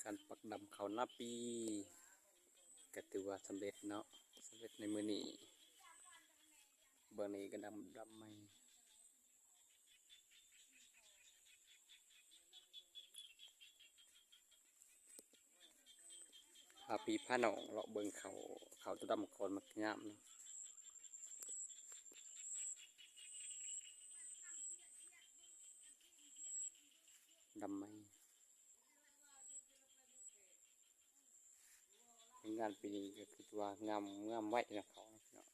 ການປັກດຳເຂົ້ານາປີ ກໍຖືວ່າສຳເລັດເນາະ, ສຳເລັດໃນມື້ນີ້. ເບື້ອງນີ້ກໍດຳ ດຳໃໝ່ ພາພີ່ພານ້ອງເລາະເບິ່ງເຂົ້າ, ເຂົ້າຕົວດຳກ່ອນມັນງາມເນາະ, ດຳໃໝ່. ຜົນງານປີນີ້ກໍຄືວ່າງາມ, ງາມໄວເນາະ ເຂົ້າເນາະ.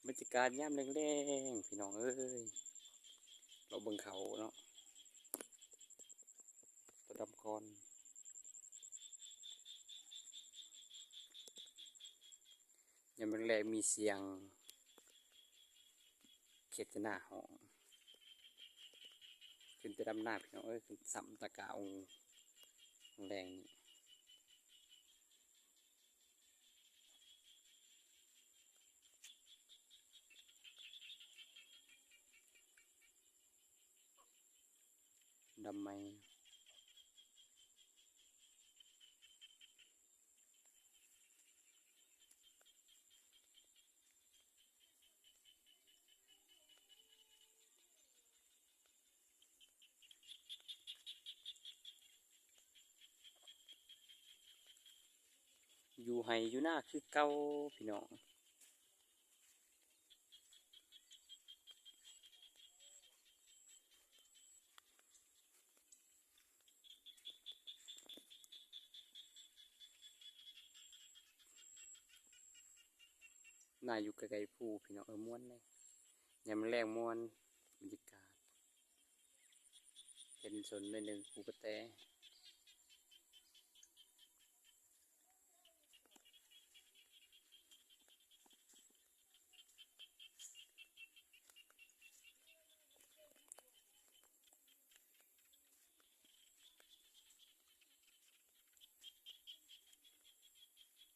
ບັນຍາກາດຍາມແລງໆ ພີ່ນ້ອງເອີຍ, ເລາະເບິ່ງເຂົ້າເນາະ ຕົວດຳກ່ອນ. ຍາມແລງໆ ມີສຽງເຂດຈະນາຮ້ອງ ຂຶ້ນແຕ່ດຳນາ ພີ່ນ້ອງເອີຍ, ຂຶ້ນສ່ຳຕະກາອົງແລງນີ້. ດຳໃໝ່ ຢູ່ໄຮ່ຢູ່ນາຄືເກົ່າ ພີ່ນ້ອງ. ນາຢູ່ໃກ້ໆພູ ພີ່ນ້ອງເອີຍ, ມ່ວນເດ້ ຍາມແລງມ່ວນ ບັນຍາກາດ ເຫັນສົນໜ້ອຍໜຶ່ງ ພູກະແຕ.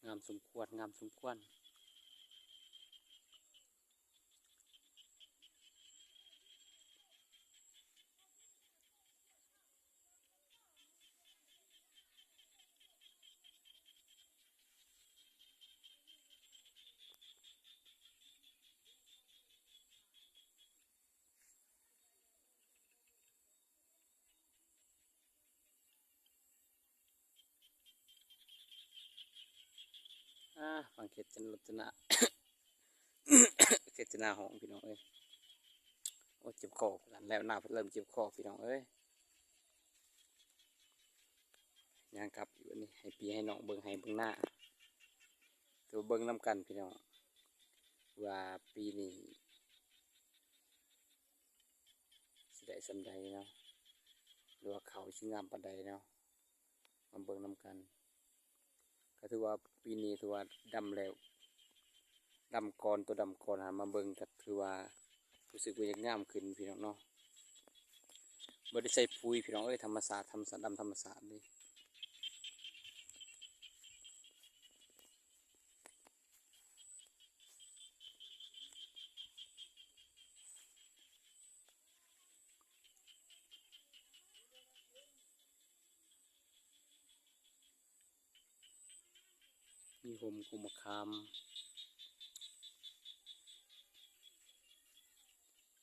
ງາມສົມຄວນ, ງາມສົມຄວນ. ອ່າ ຟັງເຂດຈະນະ ເຂດຈະນາຮ້ອງ ພີ່ນ້ອງເອີຍ. ໂອ້ ເຈັບຄໍຄືກັນແລ້ວ, ນາເລີ່ມເຈັບຄໍ ພີ່ນ້ອງເອີຍ. ຍ່າງກັບຢູ່ ອັນນີ້ໃຫ້ພີ່ໃຫ້ນ້ອງເບິ່ງໄຮ່ເບິ່ງນາ, ກໍເບິ່ງນຳກັນ ພີ່ນ້ອງ ວ່າປີນີ້ ຊິໄດ້ສ່ຳໃດເນາະ ຫຼືວ່າເຂົ້າຊິງາມປານໃດເນາະ, ມາເບິ່ງນຳກັນ. ກໍຖືວ່າປີນີ້ຖືວ່າດຳແລ້ວ, ດຳກ່ອນ, ຕົວດຳກ່ອນຫັ້ນ ມາເບິ່ງກໍຖືວ່າຮູ້ສຶກວ່າຢາກງາມຂຶ້ນ ພີ່ນ້ອງເນາະ. ບໍ່ໄດ້ໃສ່ປຸ໋ຍ ພີ່ນ້ອງເອີຍ, ທຳມະຊາດ, ທຳມະຊາດ, ດຳທຳມະຊາດເລີຍ. ມີຮົ່ມກົກໝາກຂາມ,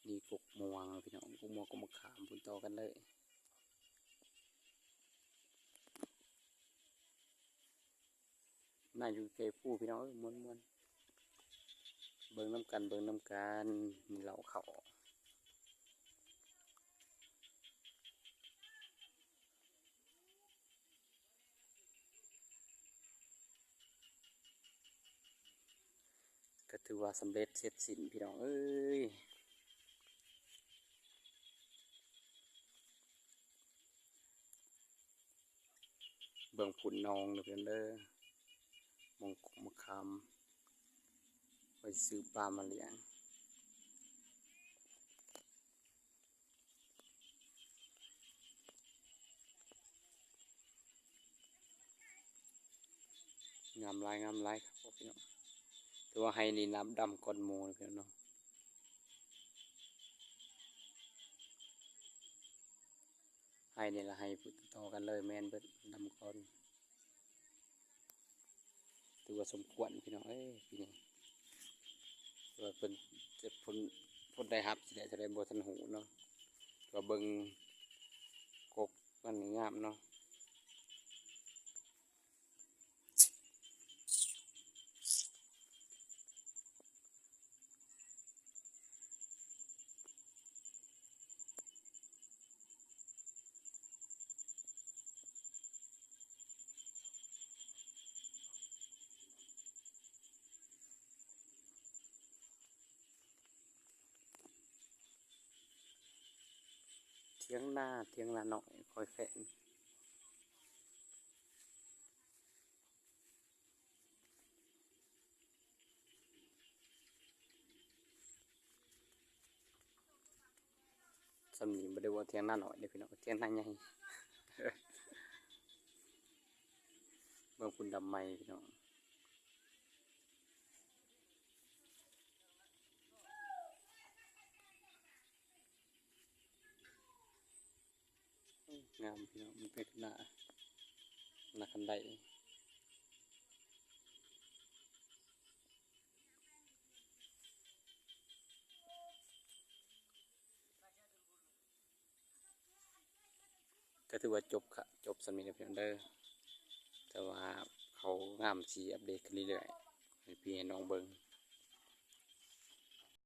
ມີກົກມ່ວງ ພີ່ນ້ອງ, ກົກມ່ວງ ກົກໝາກຂາມ ພຸ້ນຕໍ່ກັນເລີຍ. ນາຢູ່ໃກ້ພູ ພີ່ນ້ອງເອີຍ, ມ່ວນໆ. ເບິ່ງນຳກັນ, ເບິ່ງນຳກັນ, ມີເຫຼົ້າເຂົ້າ. ກໍຖືວ່າສຳເລັດເສັດສິ້ນ ພີ່ນ້ອງເອີຍ. ເບິ່ງພຸ້ນໜອງເດີເພິ່ນເດີ, ໝ່ອງກົກໝາກຂາມ ໄວ້ຊື້ປາມາລ້ຽງ. ງາມຫຼາຍ ງາມຫຼາຍຄັກເນາະພີ່ນ້ອງ. ຖືວ່າໄຮ່ນີ້ນຳດຳກ່ອນໝູ່ເນາະພີ່ນ້ອງເນາະ. ໄຮ່ນີ້ລະໄຮ່ຕິດຕໍ່ກັນເລີຍ ແມ່ນເບິດ ດຳກ່ອນ. ຖືວ່າສົມຄວນພີ່ນ້ອງເອີຍ ປີນີ້. ແຕ່ວ່າເພິ່ນຈະຜົນ ຜົນໄດ້ຮັບຊິໄດ້ເທົ່າໃດບໍ່ທັນຮູ້ເນາະ. ແຕ່ວ່າເບິ່ງກົກມັນນີ້ງາມເນາະ. ຖຽງນາ ຖຽງນານ້ອຍຂ້ອຍແຂວນ. ສ່ຳນີ້ບໍ່ໄດ້ວ່າຖຽງນານ້ອຍເດ້ພີ່ນ້ອງ ຖຽງນາໃຫຍ່. ເບິ່ງພຸ້ນດຳໃໝ່ພີ່ນ້ອງ. ງາມພີ່ນ້ອງ ມັນເປັນໜ້າ ໜ້າຄັນໄດ. ກໍຖືວ່າຈົບ ຈະຈົບສ່ຳນີ້ແຫຼະພີ່ນ້ອງເດີ. ແຕ່ວ່າເຂົາງາມ ຊິອັບເດດຂຶ້ນເລື້ອຍໆ ໃຫ້ພີ່ໃຫ້ນ້ອງເບິ່ງ.